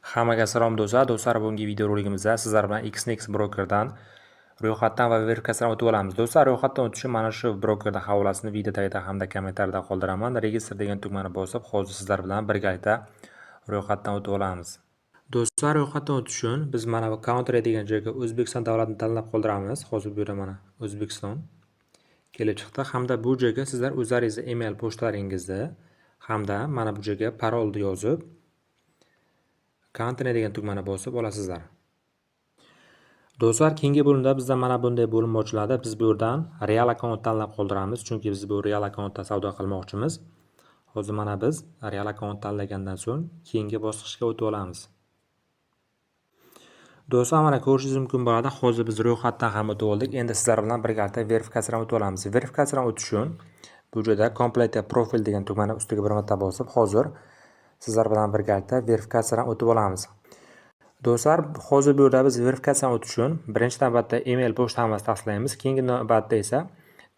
Hammaga salom, do'stlar. Do'stlar, bugungi videorolikimizda sizlar bilan Exness brokerdan ro'yxatdan va verifikatsiyadan o'tib olamiz. Do'stlar, ro'yxatdan o'tish uchun mana shu brokerning havolasini video tagida hamda kommentariyada qoldiraman. Register degan tugmani bosib, hozir sizlar bilan birgalikda ro'yxatdan o'tib olamiz. Do'stlar, ro'yxatdan o'tish uchun biz mana bu country degan joyga O'zbekiston davlatini tanlab qoldiramiz. Hozir bu yerda mana O'zbekiston kelib chiqdi hamda bu joyga sizlar o'zlaringizni email pochtalaringizni hamda mana bu joyga parolni yozib, Continue degan tugmani bosib olasizlar. Do'stlar, keyingi bo'limda bizda mana bunday bo'lim ochiladi. Biz bu yerdan real akkaunt tanlab qoldiramiz, chunki biz bu real akkauntda savdo qilmoqchimiz. Hozir mana biz real akkaunt tanlagandan so'ng keyingi bosqichga o'tib olamiz. Do'stlar, mana ko'rishingiz mumkin bo'ladi. Hozir biz ro'yxatdan ham o'tib oldik. Endi sizlar bilan birgalikda verifikatsiyadan o'tib olamiz. Verifikatsiyadan o'tish uchun bu joyda Complete profile degan tugmani ustiga bir marta bosib, hozir sizlar bilan birgalikda verifikatsiyadan o'tib olamiz. Do'stlar, hozir bu yerda biz verifikatsiyadan o'tish uchun birinchi navbatda email pochtamizni tasdiqlaymiz. Keyingi navbatda esa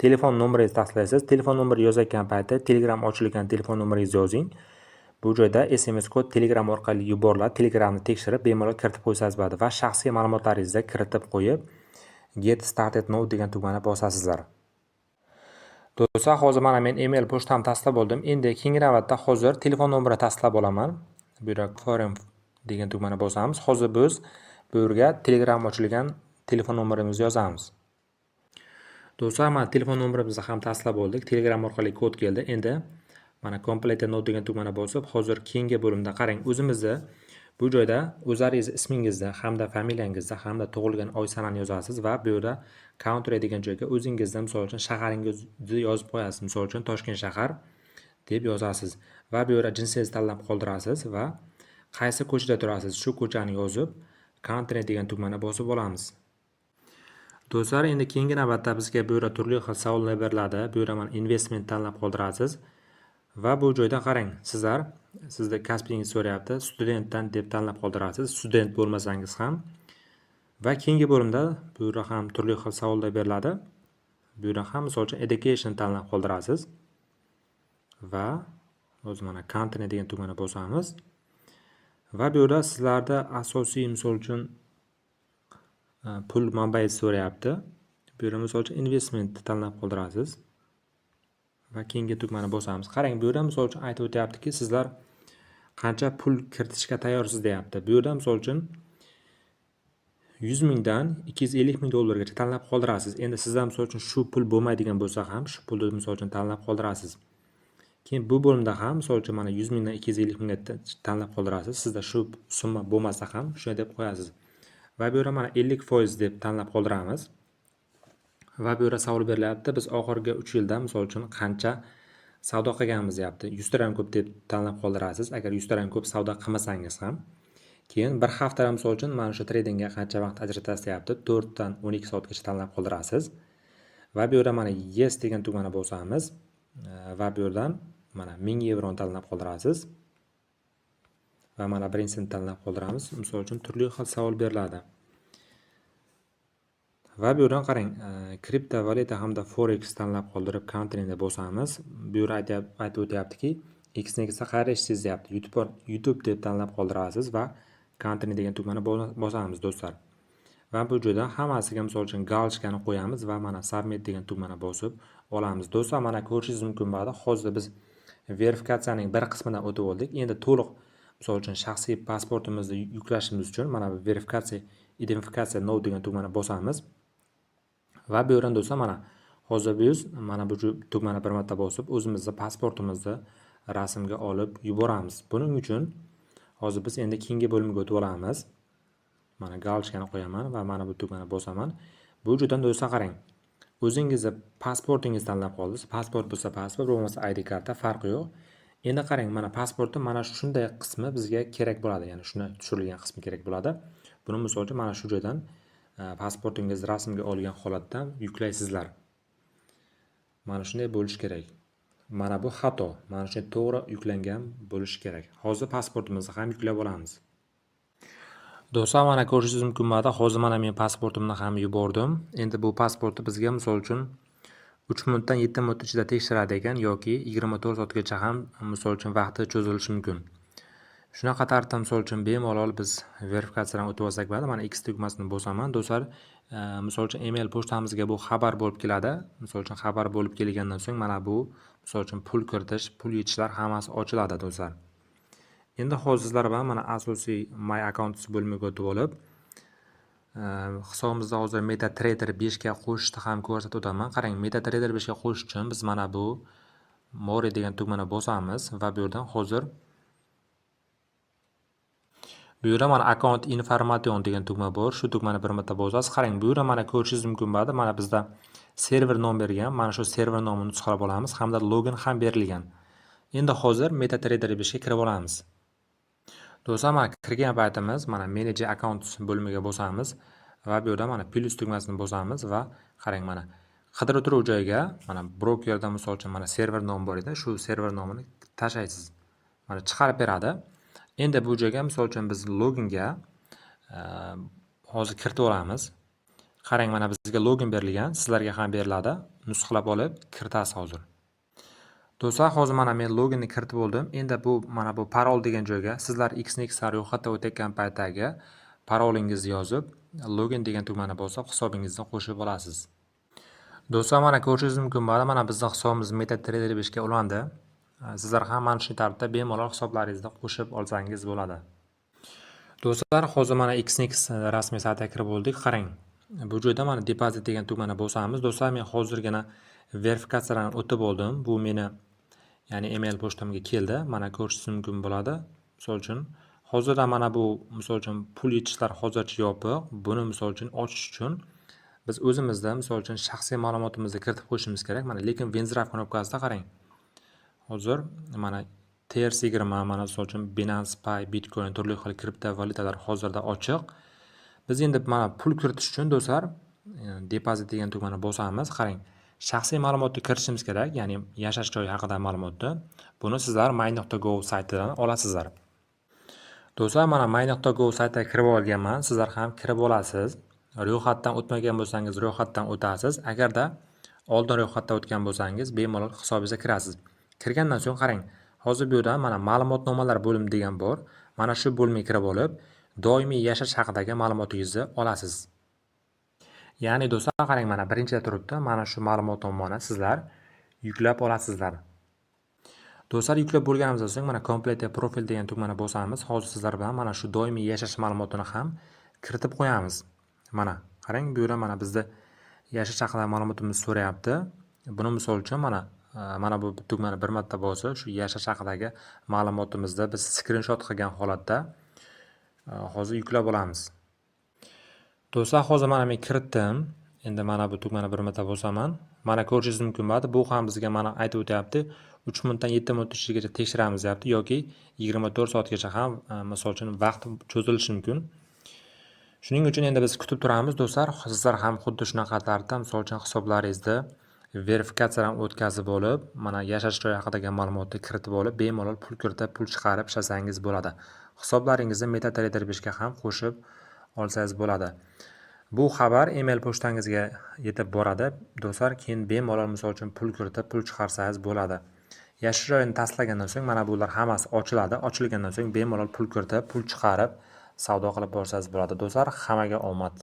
telefon nomeringizni tasdiqlaysiz. Telefon nomeri yozayotgan paytda Telegram ochilgan telefon nomeringizni yozing. Bu joyda SMS kod Telegram orqali yuboriladi. Telegramni tekshirib, bemalol kiritib qo'ysangiz bo'ladi va shaxsiy ma'lumotlaringizni kiritib qo'yib, Get started now degan tugmani bosasizlar. Do'stlar, hozir mana men email pochtamni tasdiqlab oldim. Endi keyingi navbatda hozir telefon nomerini tasdiqlab olaman. Bu yerda Confirm degan tugmani bosamiz. Hozir biz bu yerga Telegram ochilgan telefon nomerimizni yozamiz. Do'stlar, mana telefon nomerimizni ham tasdiqlab oldik. Telegram orqali kod keldi. Endi mana Complete now degan tugmani bosib, hozir keyingi bo'limda qarang, o'zimizni bu joyda o'zlaringiz ismingizni hamda familiyangizni hamda tug'ilgan oy sanani yozasiz va bu yerda country degan joyga o'zingizni, misol uchun, shaharingizni yozib qo'yasiz. Misol uchun, Toshkent shahar deb yozasiz va bu yerda jinsingizni tanlab qoldirasiz va qaysi ko'chada turasiz, shu ko'chani yozib, Continue degan tugmani bosib olamiz. Do'stlar, endi keyingi navbatda bizga bu yerda turli xil savollar beriladi. Bu yerda mana investment tanlab qoldirasiz va bu joyda qarang, sizlar, sizda kasbingizni so'rayapti. Studentdan deb tanlab qoldirasiz, student bo'lmasangiz ham. Va keyingi bo'limda bu yerda ham turli xil savollar beriladi. Bu yerda ham, misol uchun, education tanlab qoldirasiz va hozir mana Continue degan tugmani bosamiz. Va bu yerda sizlarda asosiy, misol uchun, pul manbai so'rayapti. Bu yerda, misol uchun, investment tanlab qoldirasiz va keyingi tugmani bosamiz. Qarang, bu yerda, misol uchun, aytib o'tyaptiki, sizlar qancha pul kiritishga tayyorsiz, deyapti. Bu yerda, misol uchun, 100 mingdan 250 ming dollargacha tanlab qoldirasiz. Endi sizda, misol uchun, shu pul bo'lmaydigan bo'lsa ham, shu pulni, misol uchun, tanlab qoldirasiz. Keyin bu bo'limda ham, misol uchun, mana 100 mingdan 250 mingga tanlab qoldirasiz. Sizda shu summa bo'lmasa ham, shunday deb qo'yasiz. Va bu yerda mana 50% deb tanlab qoldiramiz. Va bu yerda savol berilyapti. Biz oxirgi 3 yilda, misol uchun, qancha savdo qilganmiz, deyapti. 100 tadan ko'p deb tanlab qoldirasiz. Agar 100 tadan ko'p savdo qilmasangiz ham. Keyin bir haftada, misol uchun, mana shu tradingga qancha vaqt ajratasiz, deyapti. 4 dan 12 soatgacha tanlab qoldirasiz. Va bu yerda mana Yes degan tugmani bosamiz. Va bu yerdan mana 1000 yevroni tanlab qoldirasiz. Va mana birinchisini tanlab qoldiramiz. Misol uchun, turli xil savol beriladi. Va bu yerdan qarang, kriptovalyuta hamda forex tanlab qoldirib, Continue bosamiz. Bu yerda aytib o'tyaptiki, Exnessda qayerda ishlaysiz, deyapti. YouTube deb tanlab qoldirasiz va Continue degan tugmani bosamiz, do'stlar. Va bu joyda hammasiga, misol uchun, галочка ni qo'yamiz va mana Submit degan tugmani bosib olamiz. Do'stlar, mana ko'rishingiz mumkin bo'ladi. Hozir biz verifikatsiyaning bir qismidan o'tib oldik. Endi to'liq, misol uchun, shaxsiy pasportimizni yuklashimiz uchun mana bu verifikatsiya identifikatsiya now degan tugmani bosamiz. Va bu yerdan, do'stlar, mana hozir biz mana bu tugmani bir marta bosib, o'zimizni pasportimizni rasmga olib yuboramiz. Buning uchun hozir biz endi keyingi bo'limga o'tib olamiz. Mana галочка ni qo'yaman va mana bu tugmani bosaman. Bu joydan, do'stlar, qarang. O'zingizni pasportingizni tanlab qoldingiz. Pasport bo'lsa pasport, bo'lmasa ID karta, farqi yo'q. Endi qarang, mana pasportni mana shunday qismi bizga kerak bo'ladi. Ya'ni shuni tushirilgan qismi kerak bo'ladi. Buni, misol uchun, mana shu joydan pasportingizni rasmga olgan holatda yuklaysizlar. Mana shunday bo'lishi kerak. Mana bu xato. Mana shunday to'g'ri yuklangan bo'lishi kerak. Hozir pasportimizni ham yuklab olamiz. Do'stlar, mana ko'rishingiz mumkin bo'ladi. Hozir mana men pasportimni ham yubordim. Endi bu pasportni bizga, misol uchun, 3 minutdan 7 minut ichida tekshiradi ekan yoki 24 soatgacha ham, misol uchun, vaqti cho'zilishi mumkin. Shunaqa tarzda misol uchun bemalol biz verifikatsiyadan o'tib olsak bo'ladi. Mana X tugmasini bosaman. Do'stlar, misol uchun email pochtamizga bu xabar bo'lib keladi. Misol uchun xabar bo'lib kelgandan so'ng mana bu misol uchun pul kiritish, pul yechishlar hammasi ochiladi, do'stlar. Endi hozir sizlar bilan mana asosiy My Accounts bo'limiga o'tib olib, hisobimizda hozir MetaTrader 5 ga qo'shishni ham ko'rsatib o'taman. Qarang, MetaTrader 5 ga qo'shish uchun biz mana bu More degan tugmani bosamiz va bu yerdan hozir bu yerda mana Account Information degan tugma bor. Shu tugmani bir marta bosasiz. Qarang, bu yerda mana ko'rishingiz mumkin bo'ladi. Mana bizda server nom bergan. Mana shu server nomini nusxalab olamiz hamda login ham berilgan. Endi hozir MetaTrader 5 ga kirib olamiz. Do'stlar, mana kirgan paytimiz mana Manage Accounts bo'limiga bosamiz va bu yerda mana plus tugmasini bosamiz va qarang, mana qidiruv turuv joyiga mana brokerda misol uchun mana server nom bor edi. Shu server nomini tashlaysiz. Mana chiqarib beradi. Endi bu joyga misol uchun biz loginga hozir kiritib olamiz. Qarang, mana bizga login berilgan, sizlarga ham beriladi. Nusxalab olib kiritasiz hozir. Do'stlar, hozir mana men loginni kiritib oldim. Endi bu mana bu parol degan joyga sizlar Exness ro'yxatdan o'tayotgan paytdagi parolingizni yozib, login degan tugmani bosib hisobingizni qo'shib olasiz. Do'stlar, mana ko'rishingiz mumkin bo'ladi. Mana bizning hisobimiz MetaTrader 5 ga ulandi. Sizlar ham mana shu tartibda bemalol hisoblaringizni qo'shib olsangiz bo'ladi. Do'stlar, hozir mana Exness rasmiy saytiga kirib oldik. Qarang, bu joyda mana depozit degan tugmani bosamiz. Do'stlar, men hozirgina verifikatsiyadan o'tib oldim. Bu meni, ya'ni email pochtamga keldi. Mana ko'rishingiz mumkin bo'ladi. Misol uchun, hozirda mana bu misol uchun pul yechishlar hozircha yopiq. Buni misol uchun ochish uchun biz o'zimizda misol uchun shaxsiy ma'lumotimizni kiritib qo'yishimiz kerak. Mana lekin Withdraw knopkasida qarang. Hozir mana TRC20, mana misol uchun Binance Pay, Bitcoin, turli xil kriptovalyutalar hozirda ochiq. Biz endi mana pul kiritish uchun, do'stlar, depozit degan tugmani bosamiz. Qarang, shaxsiy ma'lumotni kiritishimiz kerak, ya'ni yashash joyi haqidagi ma'lumotni. Buni sizlar my.gov saytidan olasizlar. Do'stlar, mana my.gov saytiga kirib olganman. Sizlar ham kirib olasiz. Ro'yxatdan o'tmagan bo'lsangiz, ro'yxatdan o'tasiz. Agarda oldin ro'yxatdan o'tgan bo'lsangiz, bemalol hisobingizga kirasiz. Kirgandan so'ng qarang, hozir bu yerda mana ma'lumotnomalar bo'limi degan bor. Mana shu bo'limga kirib olib, doimiy yashash haqidagi ma'lumotingizni olasiz. Ya'ni do'stlar, qarang, mana birinchida turibdi. Mana shu ma'lumotnomani sizlar yuklab olasizlar. Do'stlar, yuklab bo'lganimizdan so'ng mana Complete profile degan tugmani bosamiz. Hozir sizlar bilan mana shu doimiy yashash ma'lumotini ham kiritib qo'yamiz. Mana qarang, bu yerda mana bizda yashash haqidagi ma'lumotimizni so'rayapti. Buni misol uchun mana bu tugmani bir marta bosib, shu yashash haqidagi ma'lumotimizni biz skrinshot qilgan holatda hozir yuklab olamiz. Do'stlar, hozir mana men kiritdim. Endi mana bu tugmani bir marta bosaman. Mana ko'rishingiz mumkin bo'ladi. Bu ham bizga mana aytib o'tyapti. 3 minutdan 7 minut ichigacha tekshiramiz deyapti yoki 24 soatgacha ham misol uchun vaqt cho'zilishi mumkin. Shuning uchun endi biz kutib turamiz, do'stlar. Sizlar ham xuddi shunaqa tarzda misol uchun hisoblaringizni verifikatsiyadan o'tkazib olib, mana yashash joyi haqidagi ma'lumotni kiritib olib, bemalol pul kiritib, pul chiqarib ishlasangiz bo'ladi. Hisoblaringizni MetaTrader 5 ga ham qo'shib olsangiz bo'ladi. Bu xabar email pochtangizga yetib boradi. Do'stlar, keyin bemalol misol uchun pul kiritib, pul chiqarsangiz bo'ladi. Yashash joyini tasdiqlagandan so'ng mana bular hammasi ochiladi. Ochilgandan so'ng bemalol pul kiritib, pul chiqarib, savdo qilib borsangiz bo'ladi. Do'stlar, hammaga omad.